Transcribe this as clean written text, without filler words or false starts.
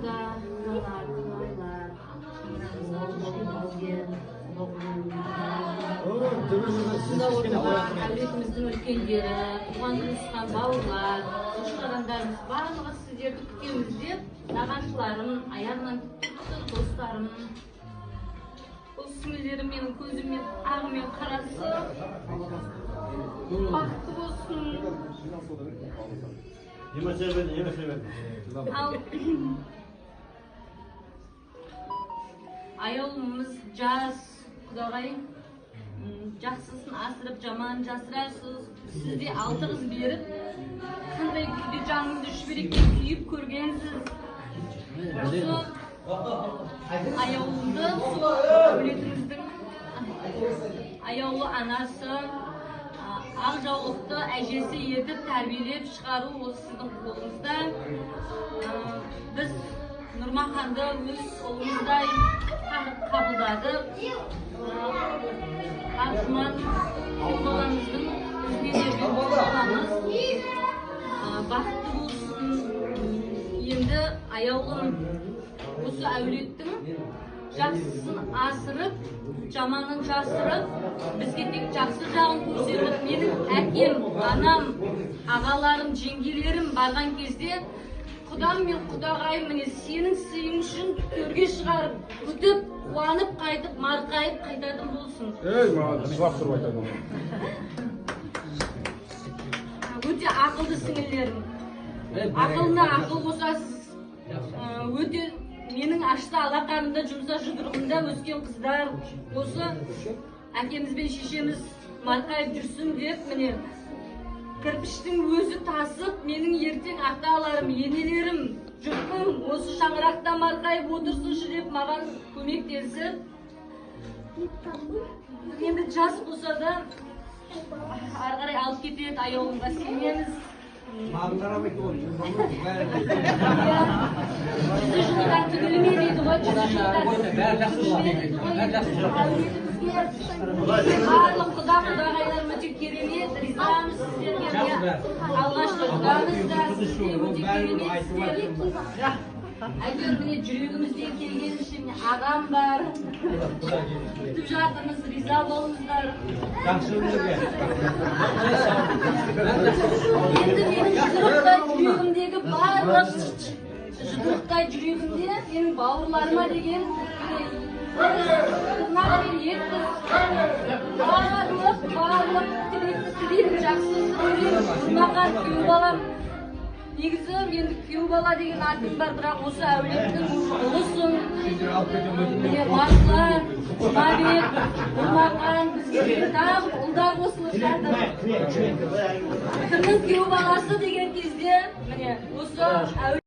да құдалар, құдағайлар, шаңырағымызға қош келдіңіздер. Осында отырған әулетіміздің үлкендері, туған туысқан бауырлар, жақын адамдарымыз, барлығы сіздерді күтеміз деп, нағашыларым, аяғынан тік тұрды, достарым, бұл сіңілдерім менің көзіммен ағымен қарасы, бақытты болсын. Емесе бер, емесе бер. Ал аяулымыз жас, құдағай, жақсысын асырып, жаманын жасырасыз. Сіз де алты қыз беріп, қандай күйде жаныңызды шүберекке күйіп көргенсіз. Осы аяулымды сол әулетіміздің аяулы анасы, ақ жаулықты әжесі етіп тәрбиелеп шығару осы сіздің қолыңызда. Біз Нұрмаханды өз ұлымыздай қабылдадық. Арзыман күйеу баламыздың ізіне ерген баламыз. Бақытты болсын. Енді аяулым осы әулеттің жақсысын асырып, жаманын жасырып, бізге тек жақсы жағын көрсетіп, менің әкем, анам, ағаларым, жеңгелерім барған кезде құдам мен құдағайым міне сенің сыйың үшін төрге шығарып, күтіп, қуанып қайтып, марқайып қайтатын болсын. Ей, маған жылап тұрып айтады. Өте ақылды сіңілдерім. Ақылына ақыл қосасыз. Өте менің ашса алақанымда, жұмса жұдырығымда өскен қыздар, осы әкеміз бен шешеміз марқайып жүрсін деп, міне кірпіштің өзі тасып, менің ертең аталарым, енелерім, жұртым осы шаңырақта марқайып отырсыншы деп маған көмектесіп, енді жас болса да ары қарай алып кетеді, аяулымға сенеміз. Маған қарамайды ғой. Жүзі жылыдан түңілме дейді ғой, жүзі жылыдан Бәрі жақсы түңілме дейді ғой. Бәрі жақсы. Әулетімізге барлық құда құдағайлар өте керемет, ризамыз сіздерге. Алғашқы құдамыз да, сіз де өте кереметсіздер. Әйтеуір міне жүрегімізден келгенше міне ағам бар, күтіп жатырмыз, риза болыңыздар. Жақсы өмірге. Енді менің жұдырықтай жүрегімдегі барлық жұдырықтай жүрегімде менің бауырларыма деген тырнақ пен ет қыз, барлық тілекті тілеймін, жақсысын тілеймін. Нұрмахан күйеу балам, негізі енді күйеу бала деген атым бар, бірақ осы әулеттің ұлысың. Міне Марқы, Жұмабек, Нұрмахан, бізге тағы ұлдар қосылып жатыр. Кімнің күйеу баласы деген кезде міне осы әулет